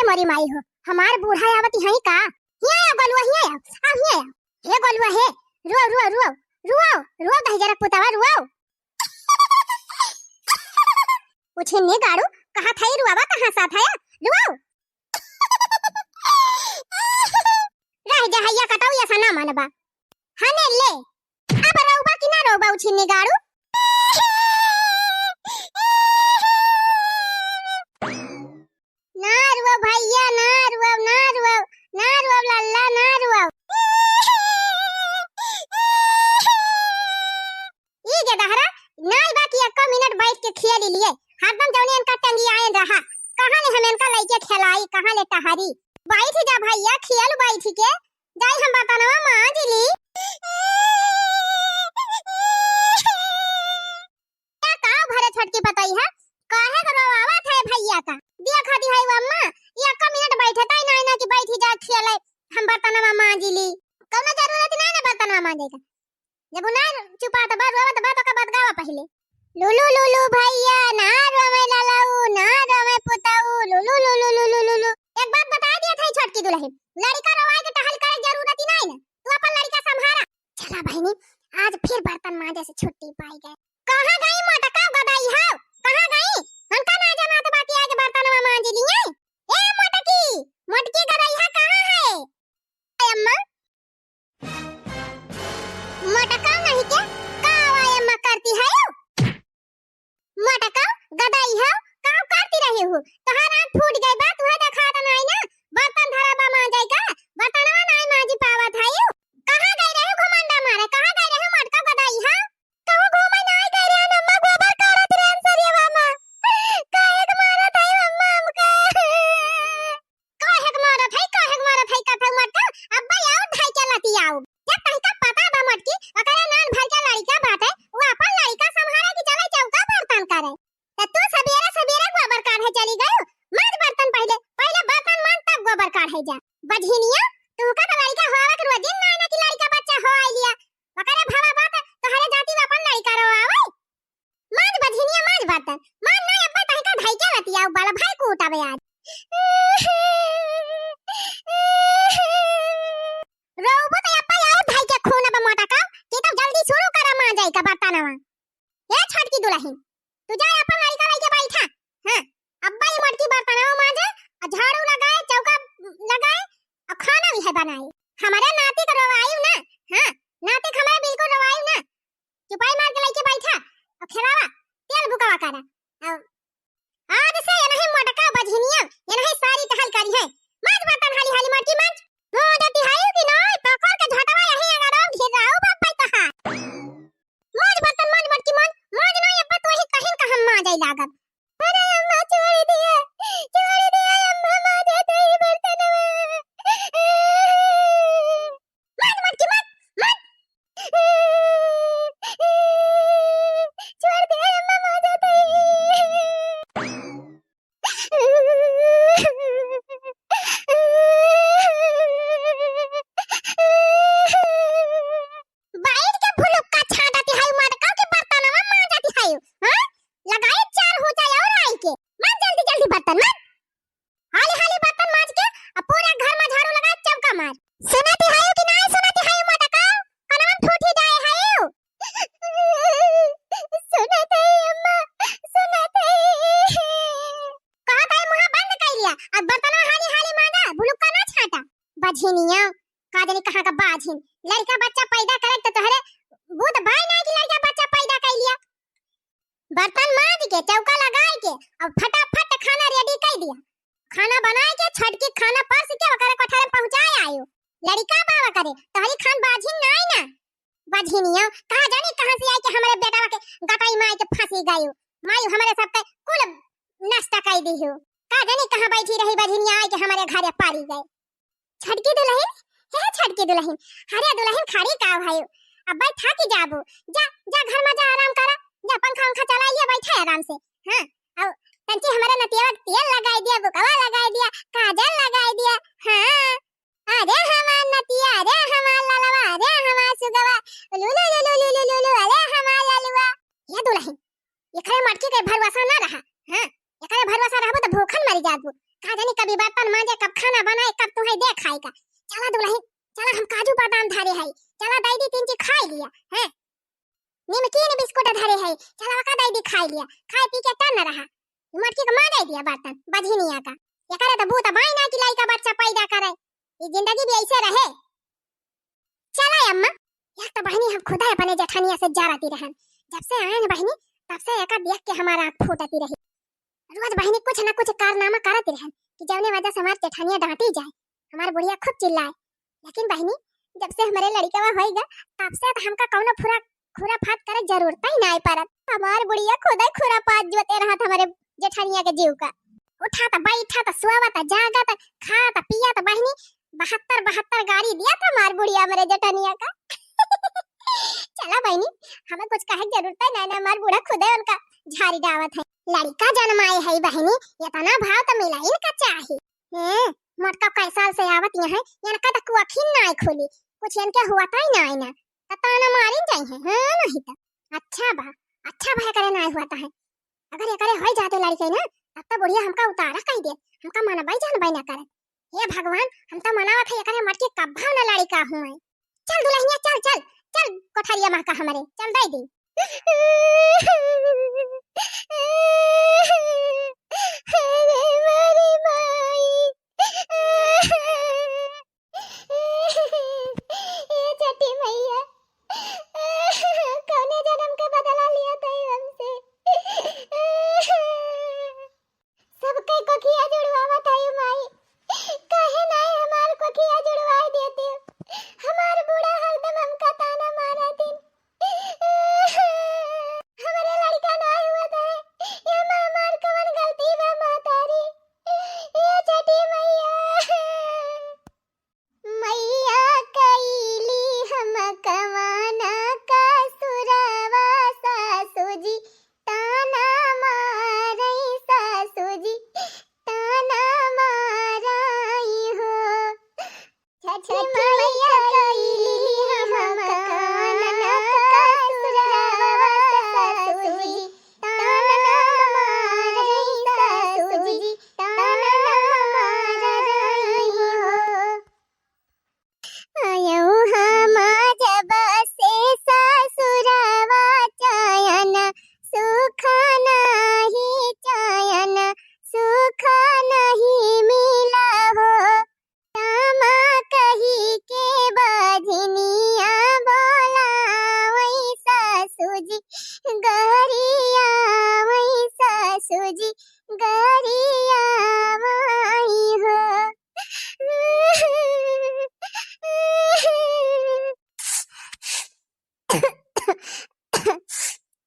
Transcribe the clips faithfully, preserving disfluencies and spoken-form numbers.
ए मोरी माई हो, हमार बूढ़ा आवत हई का? हिया आओ गोलुआ, हिया आओ, आओ हिया आओ। हे गोलुआ हे, रुआओ, रुआओ, रुआओ, रुआओ, रुआओ दहिजरा पुतावा, रुआओ। उछिन्नी गाड़ू, कहा था रुआवा, कहाँ साथ है? रुआओ। रह जा हैया कटाऊ, ऐसा ना मानबा। हने ले, अब रोबा कि ना रोबा उछिन्नी गाड़ू? ना रुआओ भैया, ना रुआओ, ना रुआओ, ना रुआओ लल्ला, ना रुआओ। ई गे दहरा, नाई बा कि एको मिनट बैठ के खेल लिए। हरदम जौने इनका टंगियाए रहा। कहाँ ले हम इनका लइके खेलाई, कहाँ ले टहरी। बैठ जा भैया, खेल बैठ के। जाई हम बर्तनवा मांज ली। का, का भरे छोटकी पतई है? काहे के रोवावत है भैया का? दिया खाती है वो अम्मा, ये एको मिनट बैठे ताई ना, ना कि बैठी जा खेले, हम बर्तनवा मांज ली। कौनो जरूरत नहीं ना बर्तनवा मांजे का। जब उ ना चुपात बा, रोवत बा, तो ओका बतगावा पहिले। लुलु, लुलु भैया, ना रोवे ललऊ, ना रोवे पुतऊ, लुलु, लुलु, लुलु, लुलु। एक बात बताई दिया था छोटकी दुलहिन, लड़िका रोवाए के टहल करे जरूरत ही नहीं ना, तू अपन लड़िका संभारा। चला बहिनी, आज फिर बर्तन मांजे से छुट्टी पाई गए। कहाँ गई मोटका गदई हो? कहाँ गई? हमका ना जनात बा कि आज बर्तनवा मांज लिए। ए मोटकी, मोटकी गदई है कहाँ है? अम्मा, मोटका नहीं के का आवा अम्मा करती है? मोटका गदई हो, का करती रही हो? तोहार आँख फूट गई बा, तुहे देखात नाई ना? बर्तन धरा बा मांजे का, बर्तनवा नाई मांजी पावत है। कहाँ गई रही घुमंडा मारे, कहाँ गई रही मोटका गदई हो? कहूँ घूमे नाई गई रहे अम्मा, गोबर काढ़त रहे सरियवा में। काहे के मारत है अम्मा हमका? काहे के मारत है, काहे के मारत है, कथऊ मत कर। अब्बा आओ, ढाई के लती आओ। जब तनिका पता बा मोटकी, ओकरे नान भर के लड़िका बाटे, वो अपन लड़िका संभारे की चले चौका बर्तन करे। त तू सबेरे सबेरे गोबर काढ़े चली गयो। मांज बर्तन पहिले, पहिले बर्तन मांज तब गोबर काढ़े जा। बझिनिया, तू का तो लड़िका होवे के रोजिन ना ना कि लड़िका बच्चा हो आई लिया। ओकरे भवा बात तोहरे जाति में अपन लड़िका रोआवे। मांज बझिनिया, मांज बर्तन। मांज ना अब्बा तनिका ढाई के लती आओ, बाला भाई को उठावे आज। रोबो तो अब्बा आओ ढाई के खून अब मोटका, कि तब जल्दी शुरू करा मांजे का बर्तनवा। ए छोटकी दुलहिन, तू जा अपन लड़िका लइके बैठा। हाँ, अब्बा ये मोटकी बर्तनवा मांजे, आ झाड़ू लगाए, चौका लगाए, आ खाना भी है बनाए। हमारे नाती का रोवाई ना, हाँ, नाती का हमारे बिल्कुल रोवाई ना। चुपाई मार के लइके बैठा, आ खेलावा, तेल बुकावा करा। आ आज से ये नहीं मोटका बझिनिया, ये नहीं सारी टहल करी है। मांज बर्तन हाली हाली मोटकी मांज। मांजती हाई कि नहीं, पकड़ के झटवा यही अगर घिराऊ बाप भाई कहा। मांज बर्तन, मांज मोटकी मांज, मांज नहीं अब्बा तो ही कहिन का हम मांजे लागब। अरे अम्मा छोड़ दिया, छोड़ दिया अम्मा, मांजत है बर्तनवा। मांज मोटकी मांज, मांज। छोड़ दे अम्मा, मांजत है। बैठ के भुलुक्का छाटत है, मटका के बर्तनवा मांजत है, हाँ? लगाए चार होचा और आई के, मांज जल्दी जल्दी बर्तन, मांज। हाली हाली बर्तन मांज के, अब पूरा घर में झाड़ू लगा, चौका मार। सुनत है कि नहीं सुनत है, मटका? कनवा फूटी जाए है। सुनत है अम्मा, सुनत है। कहा था मुंह बंद कर लिया, अब बर्तन हाली हाली मांजा, भुलुक्का ना छाटा। बझिनिया, का जानी कहाँ का बाझिन। लड़का बच्चा पैदा करे तो तोहरे बूत बाय नहीं कि लड़का बच्चा पैदा कर लिया। बर्तन मांज के, चौका लगाए के, अब फटाफट खाना ready कर दिया। खाना बनाए के, छटकी खाना परस के ओकरे कोठरे पहुंचाए आयो। लड़का बाबा करे, तोहरी खान बाझिन नाई ना। बझिनिया, का जानी कहाँ से आई के हमरे बेटवा के गटाई माई के फांसी गयो। माई हमरे सबके कुल नष्ट कर दी हो। का जानी कहाँ बैठी रही बझिनिया आई के हमरे घरे पारी गए। छटकी दुलहिन, हे छटकी दुलहिन, अरे दुलहिन खड़ी का भाई, अब बैठा के जाबू, जा, जा घर में जा आराम करा, जा पंखा उंखा चला लिया, बैठा आराम से। हाँ, अब तंची हमारे नतिया तेल लगाई दिया, बुकवा लगाई दिया, काजल लगाई दिया। हाँ, अरे हमार नतिया, अरे हमार ललवा, अरे हमार सुगवा, लुलु लुलु लुलु लुलु, अरे हमार ललुआ। ये दुलहिन, एकरे मटकी के भरोसा ना रहा। हाँ, एकरे भरोसा रहबू तो भूखन मरी जाबू। का जानी कभी बर्तन मांजे, कब खाना बनाए, कब तुहैं दे खाए का। चला दुलहिन, चला हम काजू बादाम धरे हई, चला दइ दी तीन चीज खाइ लिया, हैं? निमकीन बिस्कुट धरे हई, चला ओका दइ दी खाइ लिया, खाए पी के टन रहा। ई मोटकी के मांजे दिया बर्तन, बझिनिया का। एकरे त बूत बाई ना कि लइका बच्चा पैदा करे, ई जिंदगी भी ऐसे रहे। चला अम्मा, एक तो बहिनी हम खुदा अपने जेठनिया से जरती रहन, जब से आयन बहिनी तब से एका देख के हमार आँख फूटती रही। रोज बहिनी कुछ न कुछ कारनामा करती रहन कि जौने वजह से हमार जेठनिया डांटी जाए, हमार बुढ़िया खूब चिल्लाए। लेकिन बहिनी, जब से हमरे लड़िकवा होइगा तब से तो हमका कौनो फुरा खुराफात करे जरूरत ही नाहीं पड़त। हमार बुढ़िया खुदे खुराफात जोते रहत हमरे जेठनिया के जीव का। उठा त बैठा त सोवा त जागा त खा त पिया त बहिनी बहत्तर बहत्तर गारी दिया त हमार बुढ़िया हमरे जेठनिया का। चला बहिनी, हमें कुछ कहे के जरूरत ही नाहीं ना, हमार बूढ़ा खुदे उनका झारी डावत है। लड़िका जनमाए है बहिनी, इतना भाव त मिला इनका चाही। हैं, मोटका कै साल से आवत यहाँ, इनका त कोखिन नाहीं खुली, कुछ इनके हुआ त ही नाहीं ना, त ताना मारिन जाई है, हाँ नहीं त। अच्छा बा, अच्छा बा, एकरे नाहीं हुआ त है। अगर एकरे होई जाते लड़िका ना, तब त बुढ़िया हमका उतारा कइ दे, हमका मनबई जानबई ना करे। हे भगवान, हम त मनावत है एकरे मटकी कब्बा न लड़िका हुए। चल दुलहिनिया, चल, चल, चल कोठरिया महका हमरे, चल दइ दी। अरे मोरी माई। ए छठी मैया, कौने जन्म के बदला लिया था हमसे? सबके कोखिया जुड़वावत हई माई, काहे नाहीं हमार कोखिया जुड़वाई देते? हमार बूढ़ा हरदम हमका ताना मारत हिन। हमरे लड़िका नाहीं हुआ था, एमा हमार कवन गलती बा महतारी? ए छठी मैया। मैया कइली हम कवन कसुरवा सासू जी, ताना मारई सासू जी, ताना मारई हो। छठी मैया कइली हम कवन कसुरवा सासू जी, ताना मारई सासू जी, ताना मारई हो। आयौ हम जब से ससुरवा चयन सुख नहीं, चयन सुख नहीं मिला हो। रामा कही के बझिनिया बोलावै सासू जी, गरियावै सासू जी, गरियावै हो।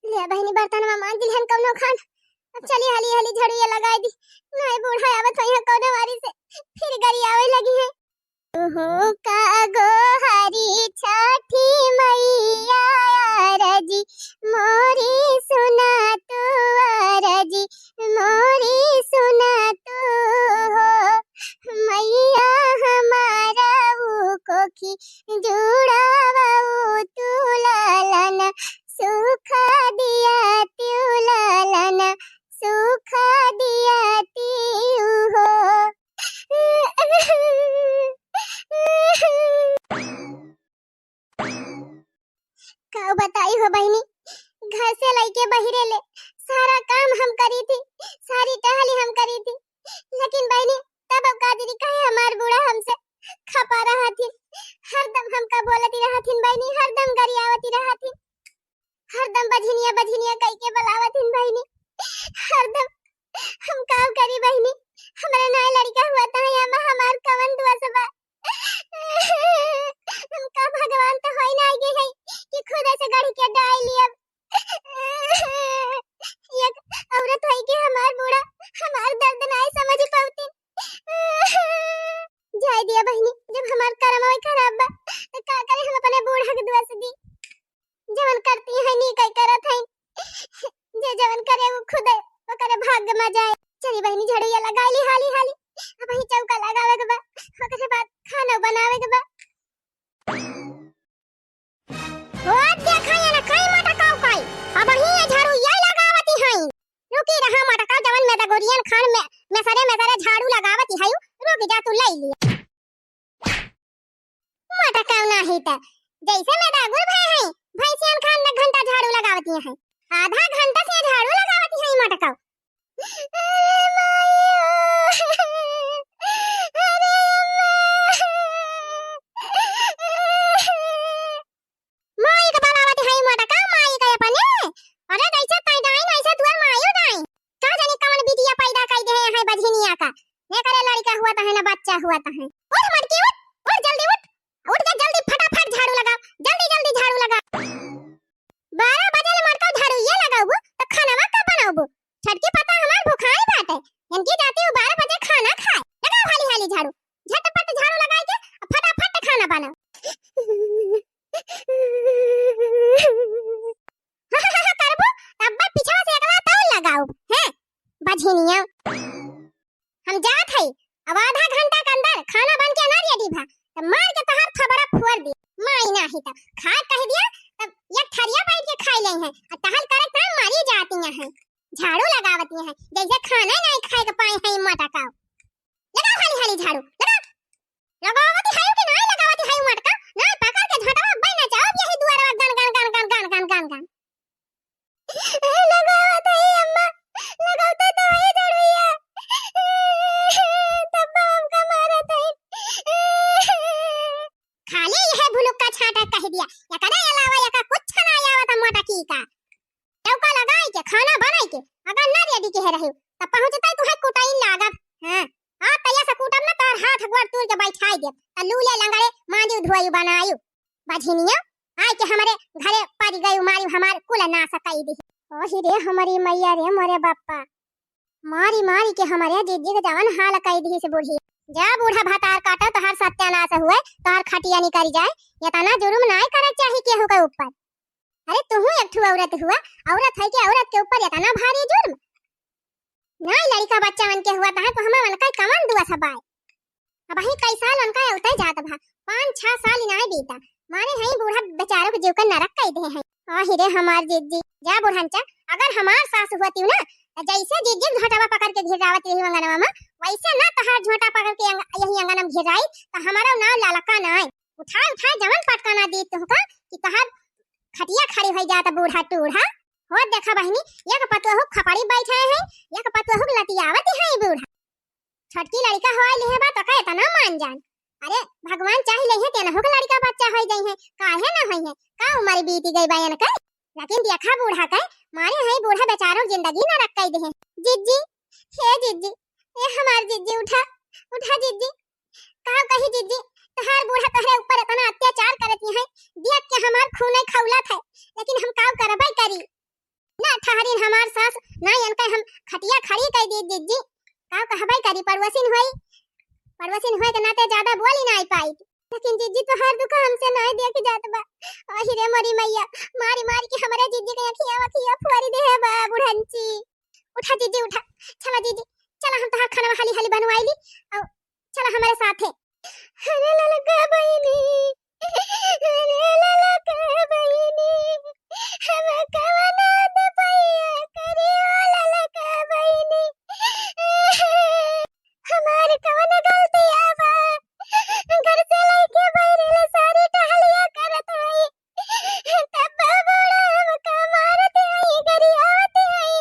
ले बहिनी, बर्तनवा मांज लिहन कौनो खान। अब चली हाली हाली झड़ुइया लगाई दी, नाहीं बूढ़ा आवत होइहैं कौनो वारी से, फिर गरियावे लगिहैं। तुहूँ का गोहरी छठी मैया, अरजी मोरी सुना तू, अरजी मोरी सुना तू हो। मैया हमार ऊ कोखी जुड़ावउ तू लालन, सुख दिया तू लालन, सुख दिया तू हो। का बताई हो बहिनी, घर से लइके बहिरे ले सारा काम हम करी थी, सारी टहली हम करी थी, लेकिन बहिनी तब अब का जानी काहे हमार बूढ़ा हमसे खपा रहथिन, हरदम हमका बोलती रहथिन बहिनी, हरदम गरियावती रहथिन, हरदम बझिनिया बझिनिया कइके बुलावथिन बहिनी, हरदम। हम का करी बहिनी, हमरे नाय लड़िका हुआ त है, एमा हमार कवन दोष बा? हमका भगवान त होई ना आगे है कि खुद से गढ़ के डाल लियब। एक औरत होई के हमार बूढ़ा हमार दर्द नाय समझ पावती। जाए दिया बहिनी, जब हमार करम वही खराब बा, त का करे हम अपने बूढ़ा के दोष दी? जवन करती है नी कई करत है, जे जवन करे वो खुद ओकरे भाग्य में जाए। चली बहिनी, झड़ुइया लगाई ली हाली हाली, अब ही चौका लगावे के बा, ओकरे बाद खाना बनावे के बा। ओ देखा ये ना कई मटकाऊ कई, अब ही ये झड़ुइया लगावती है। रुकी रहा मटकाऊ, जवन में दगोरियन खान में मैं सरे, मैं सरे झाड़ू लगावत ही हूँ, रुक जा तू, ले लिया। मोटकऊ नाही त, जैसे मैं दागुर भय है, भैंसियन खान न घंटा झाड़ू लगावती हैं, आधा घंटा से झाड़ू लगावती हैं मोटकऊ। अरे माई ओ, अरे अम्मा, माई का बोलावत है मोटका, माई का अपने। अरे जैसे तै डाइन, वैसे तुअर मायू डाइन। का जानी कवन बिटिया पैदा कई दे है बझिनिया का। ने करे लड़का हुआ त है ना बच्चा हुआ त है। उठ मटकी उठ, उठ जल्दी उठ। उठ जा जल्दी फटाफट झाड़ू लगा, जल्दी जल्दी झाड़ू लगा। बारह बजे ले मोटका झाड़ू ये लगाबू त खाना का बनाबू? छोटकी पता हमार भुखाई बाटे। इनकी जाती हूँ बारह बजे खाना खाए। लगाओ हाली हाली झाड़ू। झटपट झाड़ू लगाई के फटाफट खाना बनाओ। करबू, तब पिछवा से एकला तौल लगाओ, हैं? बझिनिया। हम जात हई, अब आधा घंटा के अंदर खाना बन के ना ready भा, त मार के तहार थोबड़ा फोड़ दी। माई नाही त खा कह दिया, तब एक थरिया बैठ के खाई ले हैं, और टहल करे त मारी जाती हैं, झाड़ू लगावती हैं, जैसे खाना ही नहीं खाए के पाए हैं मोटकऊ। लगाओ हाली हाली झाड़ू, लगा। लगावती हायू कि नाई लगावती हायू मोटका? नाई पकड़ के झोंटवा अब्बे नचाओ यही दुआरवा गन गन गन गन गन गन गन गन। ए, लगावत हई अम्मा, लगावते तो हई झड़ुइया। तब हमका मारत हई। खाली यह भुलुक्का छाटा कह दिया, एकरे अलावा एका कुछ ना आवत मोटकी का। चौका लगाई के, खाना बनाई के, अगर ना ready के रही, त पहुँचते तुहे कुटाई लागब। हाँ, आप तैया से कूटब ना, तार हाथ गोड़ तोड़ के बैठाई देब, त लूले लंगड़े मांजू धोयू बनायू। बझिनिया, आय के हमरे घरे पड़ गई मारी, हमार कुल नाश कई दी। ओही रे हमारी मैया रे मोरे बापा, मारी मारी के हमरे जिज्जी के जवन हाल कई दी से बूढ़ी। जा बूढ़ा भतार काटो, तोहार सत्यानाश हुए, तोहार खटिया निकल जाए, इतना जुर्म नाय करे चाही केहू के ऊपर। अरे तुहू एक ठो औरत हुआ, औरत है कि औरत के ऊपर इतना भारी जुर्म? नाई लड़का बच्चा मन के हुआ तहाँ तो हमें मन का कमन दुआ सब आए। अब ही कई साल उनका उतै जात भा, पाँच छह साल ही नाई बीता, मारे हैं बूढ़ा बेचारों के जीव का नरक कई दे हैं। आही रे हमार जिज्जी, जा बुढ़नचा, अगर हमार सास हुआ तीव ना, त जैसे जिज्जी झोंटवा पकड़ के घिरावत रही अंगनवा में, वैसे ना तहार झोंटा पकड़ के अंग-, यही अंगन में घिराई, त हमारा नाम ललका नाई। उठाए उठाए जवन पटकना दी तुहका कि तहार खटिया खड़ी होई जात बूढ़ा टूढ़ा। हो देखा बहिनी, एक पतोहू खपड़ी बैठे हैं, एक पतोहू लतियावत है बूढ़ा। छोटकी लड़का होए लिहे बा तो का इतना मान जान। अरे भगवान चाही ले हैं तेनहू के लड़का बच्चा होई जाई हैं, काहे ना होई हैं, का उम्र बीती गई बा इनके। लेकिन देखा बूढ़ा के, मारे हैं बूढ़ा बेचारों जिंदगी नरक कई दे हैं। जिज्जी, हे जिज्जी, ए हमार जिज्जी उठा, उठा जिज्जी। का कही जिज्जी, तहार बूढ़ा तोहरे ऊपर इतना अत्याचार करती है, देख के हमार खून खौलत है, लेकिन हम का करबे करी? ना ठहरिन हमार सास, ना इनके हम खटिया खड़ी कर दी जिज्जी। का कहबे करी, पड़ोसिन होई, पड़ोसिन होए के नाते ज्यादा बोली ना आई पाई। लेकिन जिज्जी तोहार दुख हमसे ना देख जात बा। आही रे मोरी मैया, मारी मारी के हमरे जिज्जी के अखिया वखिया फोरी दे है बा बुढ़ंची। उठा जिज्जी उठा, चला जिज्जी, चला हम तोहार खाना हाली हाली बनवाई ली, और चला हमारे साथे। अरे ललका बहिनी, अरे ललका बहिनी, हम कवन दुपैया करी ओ ललका बहिनी। हमार कवन गलतिया बा, घर से लइके बहिरे ले सारी टहलिया करत हई। तब बूढ़ा हमका मारत हई, गरियावत हई।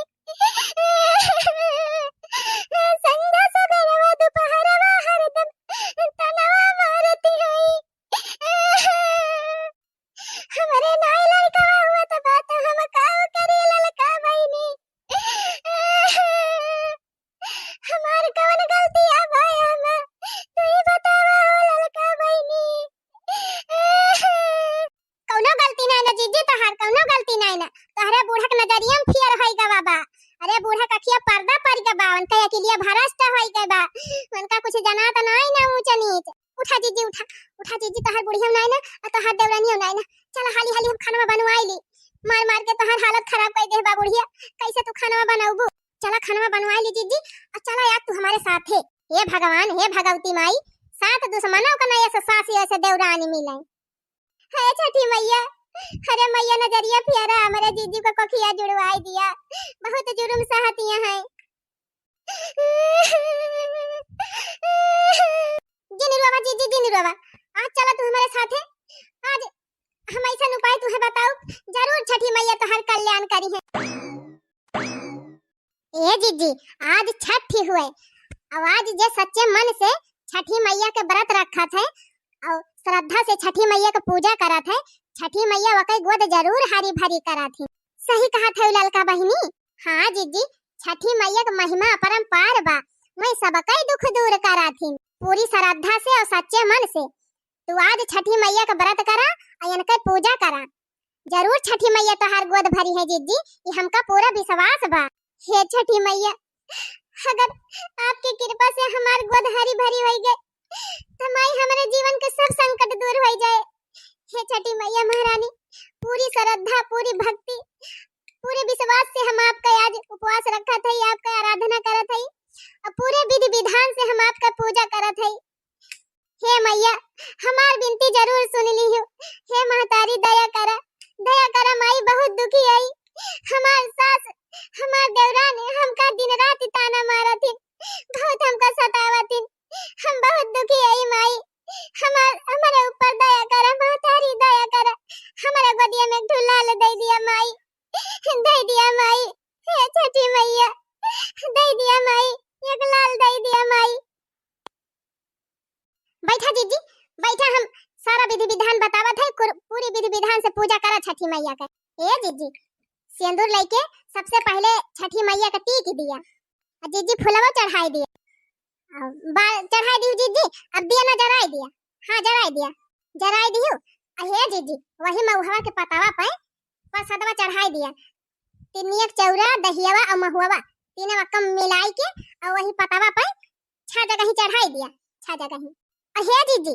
संझा सबेरवा दुपहरवा हरदम तनवा मारत हई। हमरे नाई लड़कवा हुआ त बात हम का करी ललका बहिनी। हमार कवन गलतिया बा एहमा? तू ही बतावा हो ललका बहिनी। कौनो गलती नाई ना जिज्जी तोहार, कौनो गलती नाई ना। तोहरे बूढ़ा के नजरिया में फियर होई गवा बा। अरे बूढ़ा के अखिया पर्दा पड़ गवा बा, उनका अकिलिया भ्रष्ट होई गवा बा। उनका कुछ जनात नाई ना ऊंच नीच। उठा जिज्जी उठा, उठा जिज्जी, तोहार बुढ़िया नाई ना, और तोहार देवरानिया नाई ना। चला हाली हाली हम खाना बनवाई ली। मार मार के तोहार हालत खराब कर दे बा बुढ़िया, कैसे तू खाना बनाऊबू? चला खाना बनवाई ली जिज्जी, और चला यार तू हमारे साथ है। हे भगवान, हे भगवती माई, सात दुश्मनों का ना ऐसे सास ऐसे देवरानी मिले। हे छठी मैया, अरे मैया नजरिया फेरा, हमारे जिज्जी का कोखिया जुड़वाई दिया, बहुत जुर्म सहतिया हैं। जिन रोवा जीजी, जिन रोवा। आज चला तू हमरे साथे। आज हम अइसन उपाय तुहे बताउब, जरूर छठी मइया तोहार कल्याण करिहैं। ए जीजी, आज छठी हुए, अब आज जे सच्चे मन से छठी मइया के व्रत रखत है और श्रद्धा से छठी मइया के पूजा करत है, छठी मइया वकै गोद जरूर हरी भरी करत ही। सही कहत है ललका बहिनी। हाँ जीजी, छठी मइया के महिमा अपरंपार बा, वै सबकै दुख दूर करत ही। पूरी श्रद्धा से और सच्चे मन से तू आज छठी मइया के व्रत करा और इनकै पूजा करा। जरूर छठी मइया तोहार गोद भरिहैं जीजी, ई हमका पूरा विश्वास बा। हे छठी मइया, अगर आपकी कृपा से हमार गोद हरी भरी होइ गए, त माई हमरे जीवन के सब संकट दूर होइ जाए। हे छठी मइया महारानी, पूरी श्रद्धा, पूरी भक्ति, पूरे विश्वास से हम आपका आज उपवास रखत हई, आपका आराधना करत हई और पूरे विधि विधान से हम आपका पूजा करत हई। हे मइया, हमार बिनती जरूर सुन लिहु। हे महतारी, दया करा, दया करा माई, बहुत दुखी हई। हमार सास, हमार देवरान हमका दिन रात ताना मारत हिन, बहुत हमका सतावत हिन। हम बहुत दुखी हई माई, हमार, हमरे ऊपर दया करा महतारी, दया करा। हमरे गोदिया में एक ठो लाल दे दिया माई, दे दिया माई। हे छठी मइया, दे दिया माई, एक लाल दे दिया माई। बैठा जीजी, बैठा, हम सारा विधि विधान बतावत है, कुर-, पूरी विधि विधान से पूजा करा छठी मइया के। ए जीजी, सेंदूर लइके सबसे पहिले छठी मइया के टीक दिया, आ जीजी फुलवा चढ़ाई दिया, आ बा-, चढ़ाई दियो जीजी, अब दिया ना जराई दिया, हाँ जराई दिया, जराई दियो। आ हे जीजी, वही महुआ के पतवा पे प्रसादवा चढ़ाई दिया, तिनिया के चौरा, दहियावा और महुआवा, तीनों का मिलाई के और वही पतवा पे छह जगह ही चढ़ाई दिया, छह जगह ही। और हे जीजी,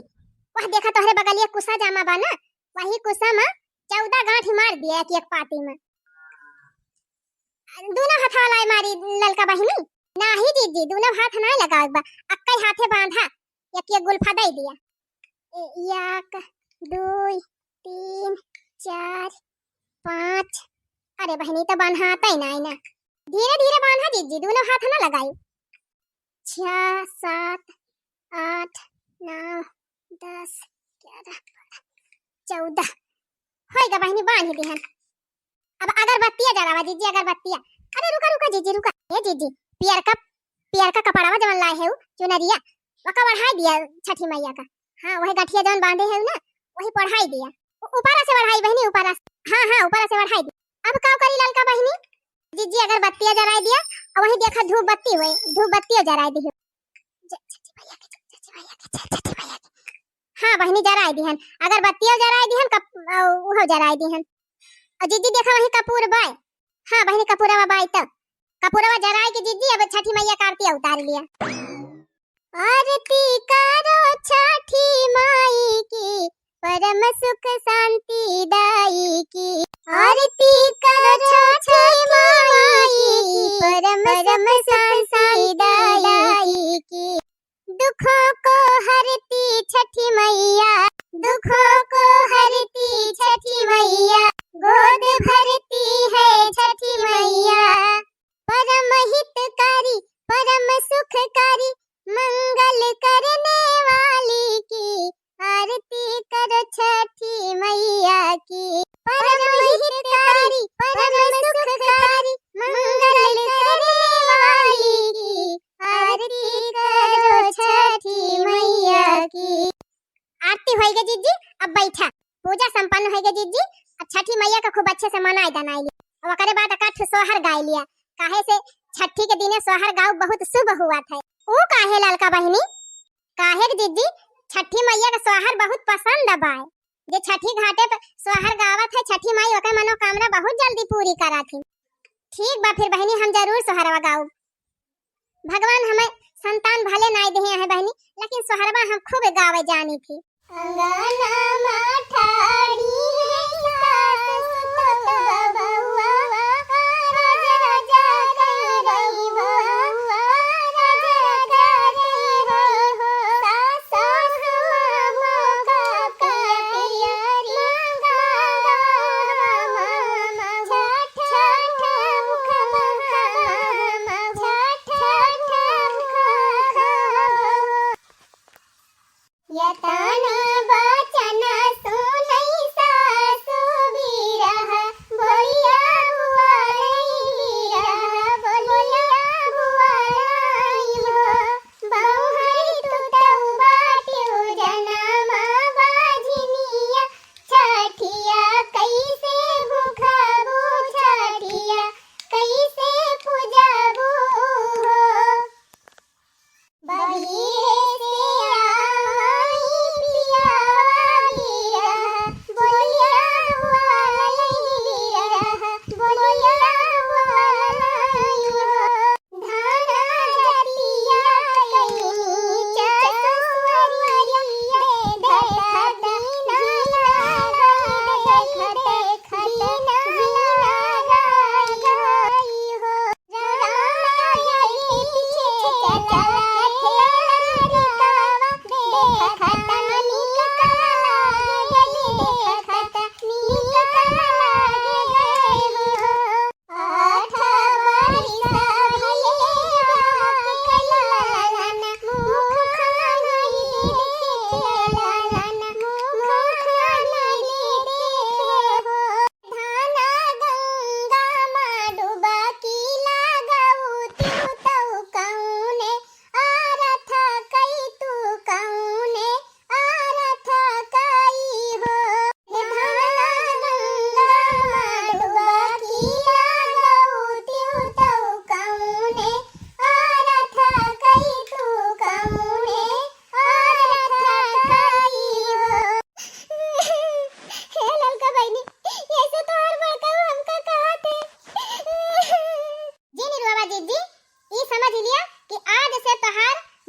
वह देखा तोहरे बगलिया कुसा जामा बा ना, वही कुसा में चौदह गांठ ही मार दिया एक एक पाती में। दोनों हाथ वाला मारी ललका बहिनी। नाही जीजी, दोनों हाथ ना लगावे बा, अक्कै हाथे बांधा, एक एक गुल्फा दे दिया। ए, एक, दुई, तीन, चार, पाँच। अरे बहिनी, तो बांधाता ही ना, ना। धीरे धीरे बांधा जीजी, दोनों हाथ ना लगाई। छः, सात, आठ, नौ, दस, ग्यारह, बारह, चौदह। होइगा बहिनी, बांध दिहन। अब अगरबत्तिया जरावा जीजी, अगरबत्तिया। अरे रुका, रुका जीजी, रुका। ए जीजी, पियरका, पियरका कपड़वा जवन लाए है उ, चुनरिया, ओका ओढ़ाई दिया छठी मइया का। हाँ, वही गठिया जवन बांधे है उ ना, वही पे ओढ़ाई दिया। उ-, ऊपरा से ओढ़ाई बहिनी, ऊपरा से। हाँ, हाँ, ऊपरा से ओढ़ाई दिया। अब का करी ललका बहिनी? जीजी अगरबत्तिया जराई दिया, और वही देखा धूप बत्ती हुए, धूप बत्तियो जराई दियो। जय छठी मइया की, जय छठी मइया की, जय छठी मइया की। हाँ बहिनी, जराई दिहन, अगरबत्तियो जराई दिहन, कप-, अ, उहो जराई दिहन। और जीजी देखा वही कपूर बाय। हाँ बहिनी, कपूरवा बाय तो। कपूरवा जराई के जीजी अब छठी मइया का आरती उतार लिया। आरती करो छठी माई की, परम सुख शांति दाई की। आरती करो छठी माई की, परम सुख शांति दाई की। दुखों को हरती छठी मइया, दुखों को हरती छठी मइया, गोद भरती है छठी मइया। परम हितकारी, परम सुखकारी, मंगल करने वाली की, आरती करो छठी मइया की। परम हितकारी, परम सुखकारी, मंगल करने वाली की, आरती करो छठी मइया की। आरती होइगा जीजी, अब बैठा। पूजा संपन्न होइगा जीजी, अब छठी मइया का खूब अच्छे से मनाए दनाए लिया। अब ओकरे बाद एकाध ठो सोहर गाए लिया, काहे से छठी के दिने सोहर गाउब बहुत शुभ हुआ था। ऊ काहे ललका बहिनी? काहे के जीजी, छठी मइया का सोहर बहुत पसंद बाय। जे छठी घाटे पे सोहर गावत है, छठी माई ओकर मनोकामना बहुत जल्दी पूरी करत ही। ठीक बा फिर बहिनी, हम जरूर सोहरवा गाउब। भगवान हमें संतान भले नाय देहे हैं बहिनी, लेकिन सोहरवा हम खूब गावे जानी थी। अंगना मा ठाड़ी है सासु सुत बबुआ, राजा राजा कई रही बउआ, राजा राजा कई रही हो, सासु मामा का पियरी मंगा, मामा छठ छठ मुख मंगा, मामा छठ छठ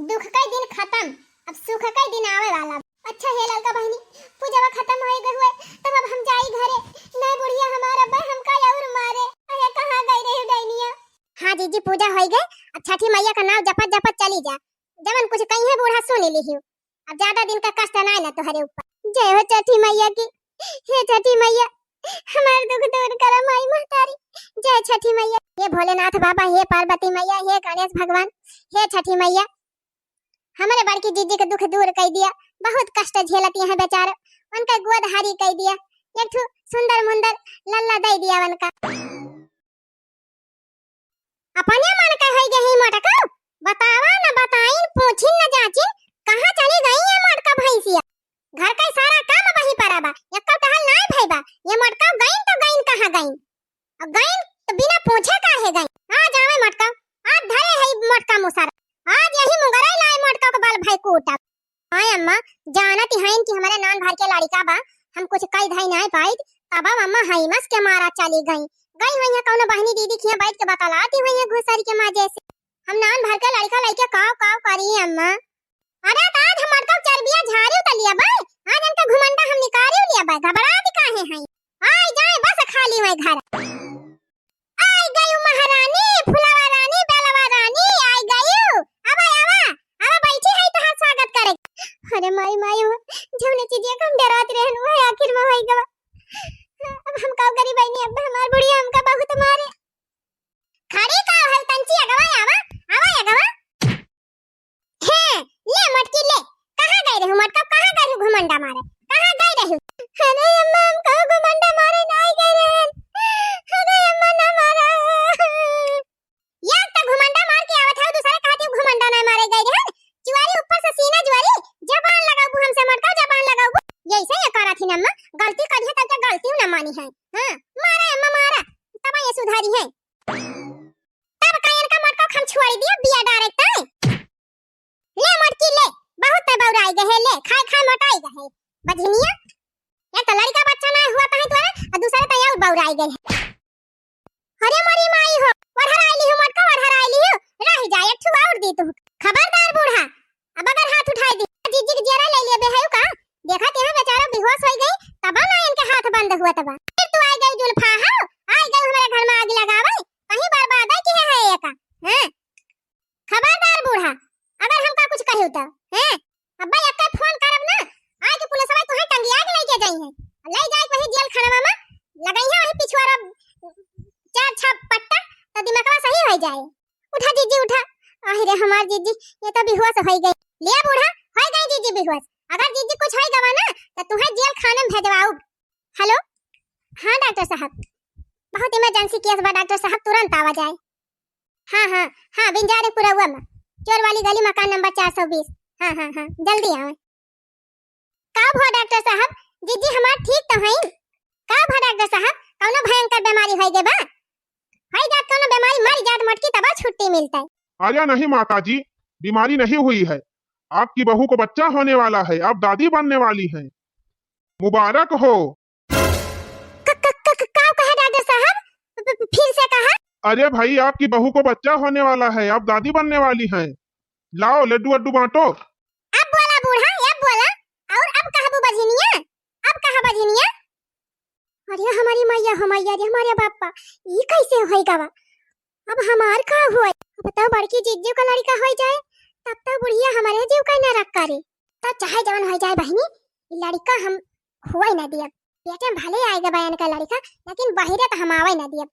दुख का दिन खतम, अब सुख का दिन आवे वाला। अच्छा हे ललका बहिनी, पूजवा खतम होइ गए हुए, तब अब हम जाई घरे। नहीं बुढ़िया हमार अब्बा हमका और मारे। अरे कहाँ गई रही डैनिया? हाँ जीजी, पूजा होइ गए, अब छठी मैया का नाम जपत जपत चली जा, जवन कुछ कही है बूढ़ा सुन लिहियो। अब ज्यादा दिन का कष्ट ना ना तोहरे ऊपर। जय हो छठी मैया की। हे छठी मैया, हमार दुख दूर करा माई महतारी। जय छठी मैया। हे भोलेनाथ बाबा, हे पार्वती मैया, हे गणेश भगवान, हे छठी मैया, हमरे बड़की जीजी के दुख दूर कई दिया। बहुत कष्ट झेलत हैं बेचारे, उनका गोद हारी कई दिया। एक ठो सुंदर मुंदर लल्ला दे दिया उनका। अपने मन के होई गई मोटका, बतावा न बताइन, पूछिन न जाचिन, कहाँ चली गई ये मोटका भैंसिया? घर का सारा काम वही परा बा, एको टहल नाय भई बा। ये मोटका गईन तो गईन कहाँ गईन? अब गईन तो बिना पूछे काहे गईन? आज आवे मोटका, आज धरे है मोटका मुसर, आज यही मुंगरई लाए मोटका के बल भई कूटब। हाँ अम्मा, जानत ही हईन कि हमरे नान भर के लड़िका बा, हम कुछ कई धई नाय पाइत, तब अम्मा हईमस के मारा चली गई। गई हुई है कौनो बहनी दीदी खिया बैठ के बतलाती हुई है घुसरी के मजे से। हम नान भर के लड़िका लइके काव काव करी अम्मा। अरे त आज हमर तो चरबिया झारी उतलिया बा, आज इनका घुमंडा हम निकारी लिया बा, घबरात काहे हई? आई जाए बस खाली हुई घर। आई गयू महारानी, फुलवा रानी, बेलवा रानी, आई गयू। आवा, आवा, आवा, बैठी है तोहार स्वागत करे। अरे माई, माई हो, जौने चीजिया के हम डरात रहन, वह आखिर में होई गवा। अब हम का करी बहिनी, अब हमार बुढ़िया हमका बहुत मारे। खड़ी का है तंची अगवा, आवा, आवा अगवा। हे, ले मोटकी ले, कहाँ गई रहू मोटका, कहाँ गई रहू घुमंडा मारे, कहाँ गई रहू? अरे अम्मा, हम कहूँ घुमंडा मारे नाय गई रहन। अरे अम्मा, ना मारा। यार, तो घुमंडा मार के आवत है, दूसरे कहती हूँ घुमंडा नाय मारे गई रहन। जुआरी ऊपर से सीना जुआरी, जबान लगाबू हमसे मोटका, जबान लगाबू। यैसे ये करा थी अम्मा, गलती करी है तब क्या गलती ना मानी है। हाँ, मारा अम्मा मारा, तब ये सुधारी है। तब का इनका मोटका हम छोड़ दिया, बिया डायरेक्ट है। ले मोटकी ले, बहुत ते बौराई गए है, ले, खाए खाए मोटाई गए है। बझनिया, एक तो लड़का बच्चा ना हुआ तहीं तोरे, और दूसरे ते और बौराई गए है। अरे मोरी माई हो, ओढ़राई लिहू मोटका, ओढ़राई लिहू, रह जा, एक ठू और दी तू। खबरदार बूढ़ा, अब अगर हाथ उठाई दी, जीजी के जियरा ले लेबे है का? देखा ते हैं बेचारा बेहोश होई गई, तब ना इनके हाथ बंद हुआ तबा। फिर तू आई गई जुल्फा हो, आई गई हमारे घर में आग लगावे, कहीं बर्बाद है कि है, है ये का? हैं? खबरदार बूढ़ा, अगर हमका कुछ कहियो तो, हैं? अब्बा एक्के फोन करब ना, आके पुलिसवा तुहे टंगिया के लेके जाई है, ले जाए वही जेल खाना में, लगाई है वही पिछुआरा चार छह पट्टा, तो दिमागवा सही हो जाए। उठा जीजी उठा। आहि रे हमार जीजी, ये तो बेहोश हो गई। ले बूढ़ा, हो गई जीजी बेहोश। अगर जीजी कुछ हो गवा ना, तो तुहे जेल खाने में भेजवाऊ। हेलो, हाँ डॉक्टर साहब, बहुत इमरजेंसी केस बा डॉक्टर साहब, तुरंत आवा जाए। हाँ, हाँ, हाँ, बिंजारे पुरौआ में, चोर वाली गली, मकान नंबर चार सौ बीस। हाँ, हाँ, हाँ, जल्दी आवे। का भो डॉक्टर साहब, जीजी हमार ठीक तो हईन? का भो डॉक्टर साहब, कौनो भयंकर बीमारी होई गे बा? होई जात कौनो बीमारी, मर जात मोटकी तब छुट्टी मिलता है। अरे नहीं माता जी, बीमारी नहीं हुई है, आपकी बहू को बच्चा होने वाला है, आप दादी बनने वाली हैं, मुबारक हो। क-, क-, क-, क-, का कहा डॉक्टर साहब? फ-, फ-, फिर से कहा। अरे भाई, आपकी बहू को बच्चा होने वाला है, आप दादी बनने वाली हैं। लाओ लड्डू वड्डू बांटो। अब बोला बूढ़ा, अब बोला। और अब कहबू बझिनिया, अब कहा बझिनिया। अरे हमारी मैया हो मैया रे, हमारे बापा, ई कैसे होई गवा? अब हमार का होई? अब तो बड़की जीजी का लड़का होई जाए, तब तो बुढ़िया हमारे जीव का नरक करे। तो चाहे जवन हो जाए बहिनी, ई लड़का हम हुए ना दियब। पेटे में भले आए गए बयान का लड़का, लेकिन बहिरे तो हम आवे ना दियब।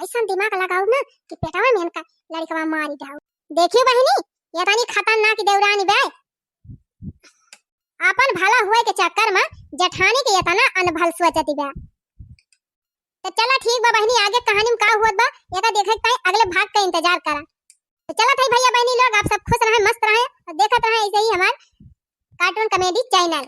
ऐसा दिमाग लगाओ ना कि पेटवा में इनका लड़कवा मारी जाओ। देखियो बहिनी, ये तनी खतरनाक देवरानी बे, अपन भला हुए के चक्कर में जेठानी के इतना अनभल सोचती बे। तो चला ठीक बा बहिनी, आगे कहानी में का हुआ बा, एका देखे के ताई अगले भाग का इंतजार करा। तो चला थाई भैया बहिनी लोग, आप सब खुश रहें, मस्त रहें और देखत रहें ऐसे ही हमार cartoon comedy channel।